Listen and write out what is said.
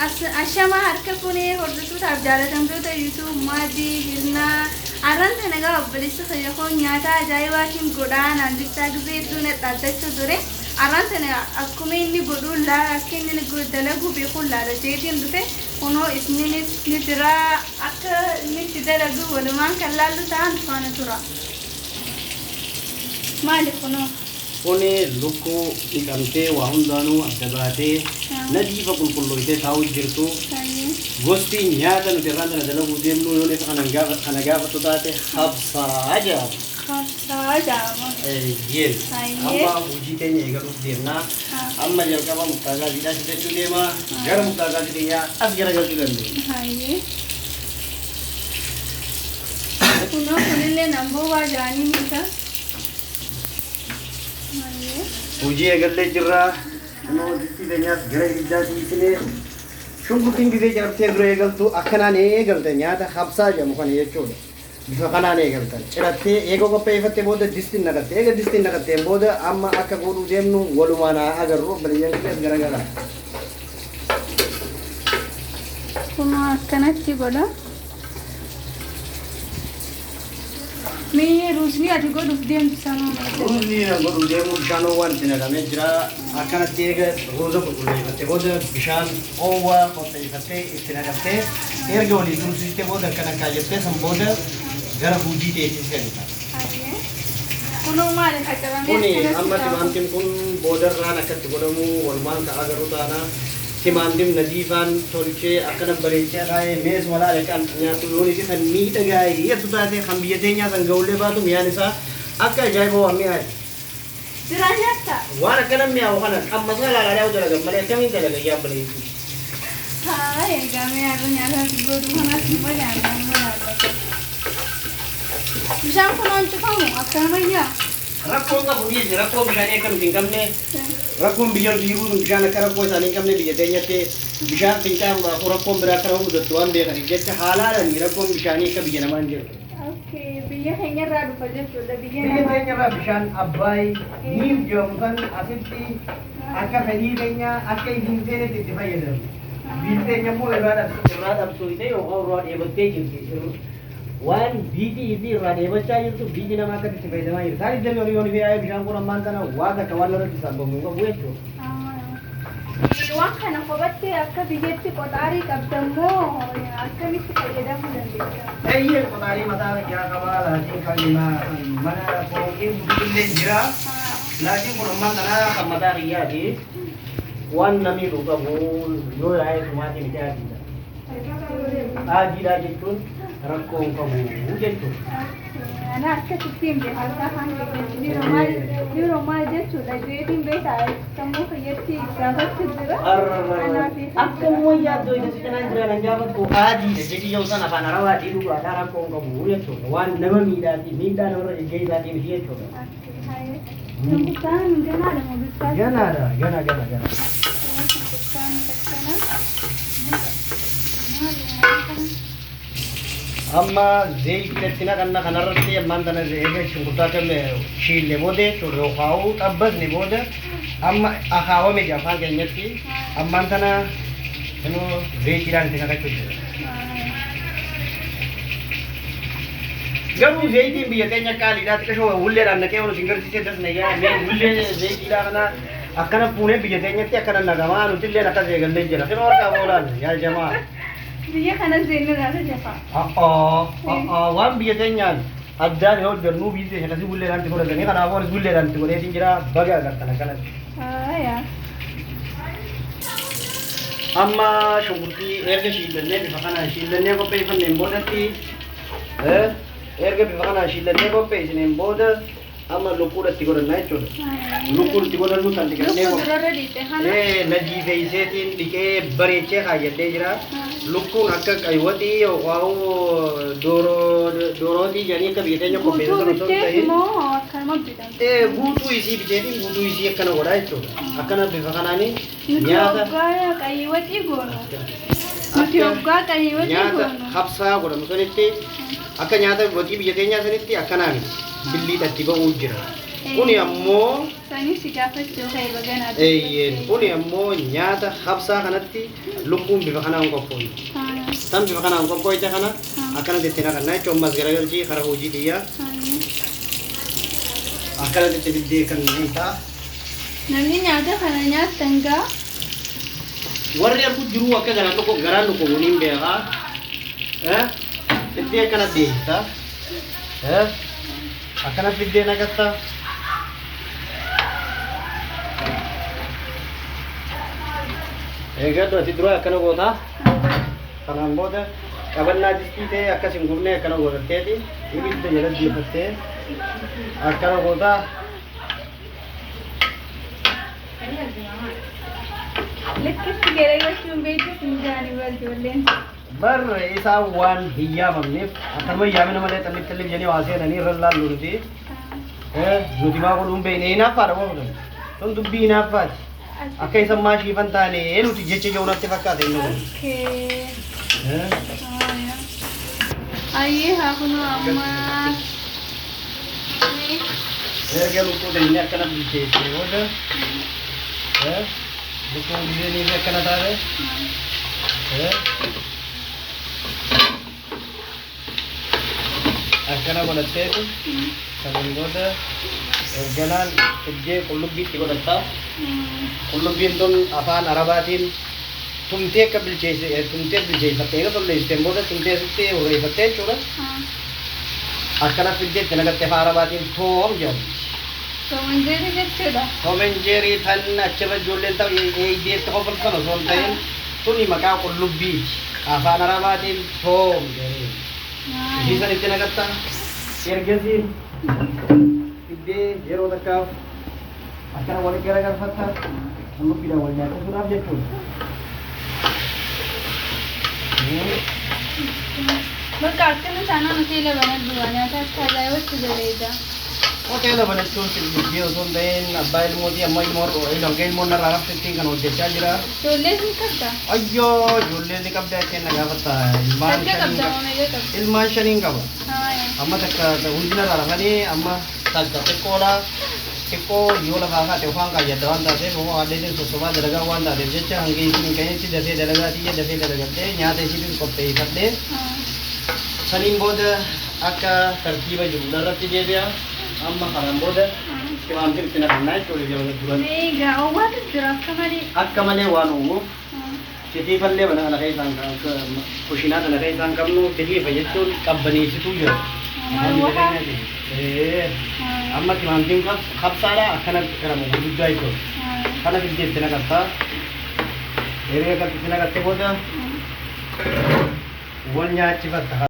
Ashama harka fuunee hordoftootaaf jaalatamtoota YouTube maaddii hirnaa arran tana gaa obboleessa kiyya koo nyaata ajaa'ibaatiin godhaa naan jechaa gizee hedduu na dhaaddachuu ture. Arran tana akkuma inni godhuun laala akka inni dalagu beekuun laala jeetiin dhufe kunoo isninis ni jira akka inni itti dalagu walumaan kan laallu ta'an faana tura. Maali kunoo? Kuni lukkuu dhiqamtee waa hundaanuu adda baatee nadiifa qulqullooytee taa'u jirtu. Gosti nyaata nuti irraan tana dalaguu deemnu yoo isa kana gaafattu taate habsaa jedhama. Habsaa jedhama. Eeyyeen. Amma hojii teenya eegaluuf deemna. Amma jalqaba muktaagaa jiidhaa fidachuu deema. Gara muktaagaa keenyaa as garagalchuu dandeenya. Kunoo kunillee namboo jedhanii isa. Hojii eegallee jirra. Kunoo distii teenyaas gara ibiddaa dhiisinee shunkurtiin gisee cirabtee dura eegaltu akkanaan eegalta nyaata habsaa jedhamu kana jechuudha. Bifa kanaan eegaltan. Cirattee eega qopheeffattee booda distiin naqatte. Eega distiin naqatteen booda amma akka godhuu deemnu walumaan haa agarru obboleeyyan kiyyaas garagaraa. Kunoo akkanatti godha. Mee ruuzni ati godhuuf deemtu sanoo maal? Ruuzni godhuu deemu bishaan oowwaan itti naqamee jira. Akkanatti eega ruuza qulqulleeffattee booda bishaan oowwaa qopheeffattee itti naqattee erga waliin tursiistee booda akkana kaayyattee san booda gara hojii teessii seenta. Kunoo maali qacaramee? Kuni amma timaantiin kun boodarraan akkatti godhamu walumaan ka agarru taana. Timaantiin nadiifaan tolchee akkana bareechee kaayee mees walaale kan nyaattu yoon isi kan miidhagaa jettu taate kan biyya teenyaa san ga'ullee baatu mi'aan isaa akka ajaa'iba waan mi'aati. Jiraa nyaattaa? Waan akkana mi'aawu kana qammasaa laalaa dalagan malee akkamiin dalagan yaa obboleessi? Haa egaa mee har'a nyaataatti godhu kanas immoo nyaanna immoo laallata. Bishaan kun waan cufamu akkanumayyaa? Rakkoon qabu dhiisi rakkoo bishaanii akka nuti hin qabne rakkoon biyya nuti jirru bishaan akka rakkoo isaanii hin qabne biyya teenyatti bishaan fincaa'uudhaaf rakkoon biraa akka nama mudattu waan beekaniif jecha haalaalaan rakkoon bishaanii akka biyya namaa hin jirtu. Okay, biyya keenyarraa dhufa jechuudha biyya Biyya namaa. keenyarraa bishaan Abbaay Niil jedhamu san asitti akka fedhii keenya akka isiin seenetti itti fayyadamu. Biyyi teenya immoo irraa dhabsooyitee yookaan irraa dheebottee jirti. Waan biyyi isii irraa dheebochaa jirtu biyyi namaa akkatti itti fayyadamaa jirti. Isaan iddoo yoon fi bishaan kun ammaan tana waa takka waan irratti sabamu hin qabu jechuudha. Waan kana kophatti akka biyyatti qoxaarii qabdammoo akkamitti fayyadamuu dandeessa? Eeyyee qoxaarii mataa kiyyaa qabaa laatiin kan mana fooqii guutuullee jira. Laatiin kun ammaan tana kan mataa kiyyaati. Waan namni qabu yoo yaa'e tumaatii miti adiidha. Adiidha jechuun rakkoo hin qabu jechuudha. Ana akkasitti hin beeku afaan keessatti yeroo maal jechuudha jeetiin beekaa sammuu fayyatti gaafachuu jira. Akka wayyaa iddoo isa cinaan jira kan gaafattu adiidha jedhi yoo san afaan arabaatii dhugaadhaa rakkoo hin qabu jechuudha. Waan nama miidhaati miidhaa namarra geggeessaatii miti jechuudha. Shunkurtaan ganaadha moo bilchaata? Ganaadha gana gana gana. Shunkurtaan akkana. Amma zayitiitti naqanna kanarratti ammaan tana eega shunkurtaa kan shiille booda jechuudha yookaan xabbasne booda amma akaawame jira afaan keenyatti ammaan tana inuu zayitiidhaan itti naqachuu jira. Garuu zayitiin biyya teenya qaaliidhaa xiqqashoo hulleedhaan naqee oolu isin garsiisee dasna yaa mee hullee zayitiidhaa kana akkana fuunee biyya teenyatti akkana naqamaa nuti illee akkas eegallee jira. Kinoo harkaa oolaan yaa jamaa. Biyya kanas zayinni irraa jafa. Waan biyya teenyaan addaan yoo hojjennu biyyi teenya akkasii hulleedhaan itti godhatanii kanaafuu anis hulleedhaan itti godheetiin jira baga agartan akkanatti. Amma shunkurtii erga shiillannee bifa kanaan shiillannee qopheeffanneen boodatti erga bifa kanaan shiillannee qopheessineen booda amma lukkuudha itti godhanna jechuudha. Lukkuun itti godhannu tan dhiqannee Lukkuu durarra dhiite kana. Najiifeesseetiin dhiqee bareechee kaayyadhee jira. Lukkuun akka qaywaxii yookaan doorootii jedhanii akka biyya teenya Guutuu qopheessan osoo hin bitteef ta'in. moo akkanuma bitamte? Guutuu isii biteetiin guutuu isii akkana godhaa jechuudha. Akkana bifa kanaanii Nuti nyaata hoggaa qayyiwaxii goonu. Nuti hoggaa qayyiwaxii nyaata goonu. habsaa godhamu sanitti akka nyaata waxii biyya teenyaa sanitti akkanaa miti. Billiidhatti ba'uu jira. Kuni ammoo Sanii si gaafachuu kee baganaa eeyyeen kuni ammoo nyaata habsaa kanatti kanatti lukkuun bifa kanaan qophoofne. Tan bifa kanaan qophooyte kana akkanatti itti naqannaa jechuun ammas garagalchii karaa hojii xiyyaa akkanatti itti diddee kan ni ta'a. Namni nyaata kana nyaattan gaa. Warri arguu jiru akka garaan tokko garaan tokko waliin beekaa. Fiddee akkana deessita. Akkana fiddee naqatta. Eegadhu ati dura akkana goota. Kanaan booda qabannaa distii ta'e akkas hin gubne akkana godhatteeti ibidda jala deeffattee akkana goota. Lakkitti garagalchuun beektu finjaanii bar ijoolleen. Bar isaan waan hin yaamamneef akkanuma yaamina malee xallif xallif jedhanii waa seenanii irra laallu nuti. Nuti maa godhuun beekne hinaaffaadha moo fudhan. Tun dubbii hinaaffaati. Akka isan maashiifan taane nuti jecha jiru natti fakkaata inni kun. Okay. Ayyee haa kunoo amma. Erga lukkuu ta'inni akkana bilcheessee booda lukkuun giseenii fi akkana taate akkana godhatteetu saniin booda erganaan fiddee qullubbiitti godhatta. Qullubbiin tun afaan Arabaatiin tumtee akka bilcheesse tumtee bilcheeffattee eega tolleessiteen booda tumtee asitti hurreeffattee jechuudha. Akkana fiddee itti naqattee afaan Arabaatiin toom jedhamti. Toomanjeerii jechuudha. Toomenjeerii tan achirra ijoolleen ta'u eeydeetti kofalsan osoo hin ta'in tuni maqaa qullubbiiti. Afaan Arabaatiin toom jedhanii. Ishii san itti naqatta. Ergasii fiddee yeroo takkaaf akkana walitti garagalfatta. Qullubbiidhaan wal nyaachisuudhaaf jechuudha. Bakka akkana taanaan hoteela banadhu waa nyaata akka ajaa'ibatti bareeda. Hoteela banachuun silbiddee osoo hin ta'in abbaa ilmootii amma ilmoo hanga ilmoon narraa raftettiin kan hojjechaa jira. Ijoollee ni qabda? Ayyoo ijoollee ni qabda jettee na gaafatta. Ilmaan Takka shaniin qabda qaba. moo meeqa qabda? Ilmaan shaniin qaba. Haaya. Amma takka hundi narraa rafanii amma takka xiqqoodha. Xiqqoo yoo lafaa kaate ufaan kaayyadda waan taateef immoo haadheetiin sossobaa dalagaa waan taateef jecha hanga isiin hin ka'initti dafee dalagaa tiyya dafee dalagadhee nyaata isiitis qopheeffadhee saniin booda akka tartiiba jiru irratti deebi'a. Amma kanaan booda timaatim itti naqannaa jechuudha jabana duran. Meegaa owwaatu jira akka malee. Akka malee waan uumuuf titiifallee mana kana keessaan kushinaa kana keessaan qabnu titiifa jechuun qabbaneessituu jira. Amma timaatiin qabsaadha akkana qiramu gurguddaa jechuudha. Kana fiddee itti naqattaa. Erga akkatti itti naqatte booda wal nyaachifatta.